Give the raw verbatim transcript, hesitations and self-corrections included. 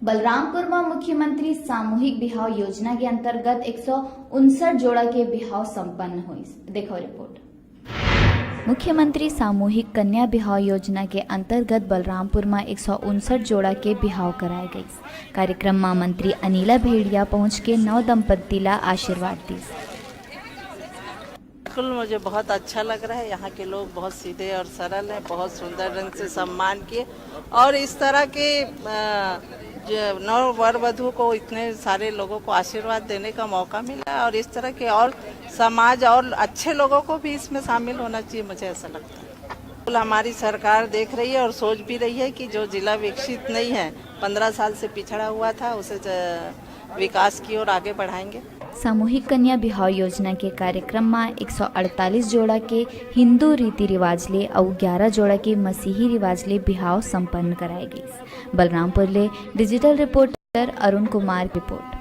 बलरामपुर म मुख्यमंत्री सामूहिक बिहाव योजना के अंतर्गत एक सौ उनसठ जोड़ा के बिहाव संपन्न होइस। देखो रिपोर्ट। मुख्यमंत्री सामूहिक कन्या बिहाव योजना के अंतर्गत बलरामपुर म एक सौ उनसठ जोड़ा के बिहाव कराए गइस। कार्यक्रम म मंत्री अनिला भेड़िया पहुंच के नव दंपत्ति ला आशीर्वाद दिस। बिल्कुल, मुझे बहुत अच्छा लग रहा है। यहाँ के लोग बहुत सीधे और सरल हैं, बहुत सुंदर ढंग से सम्मान किए और इस तरह के अ, जो नव वर वधु को इतने सारे लोगों को आशीर्वाद देने का मौका मिला और इस तरह के और समाज और अच्छे लोगों को भी इसमें शामिल होना चाहिए, मुझे ऐसा लगता है। बिल्कुल, हमारी सरकार देख रही है और सोच भी रही है कि जो जिला विकसित नहीं है, पन्द्रह साल से पिछड़ा हुआ था, उसे ज- विकास की ओर आगे बढ़ाएंगे। सामूहिक कन्या बिहाव योजना के कार्यक्रम म एक सौ अड़तालीस जोड़ा के हिंदू रीति रिवाज ले अउ ग्यारह जोड़ा के मसीही रिवाज ले बिहाव संपन्न कराए गइस। बलरामपुर ले digital reporter Arun Kumar report.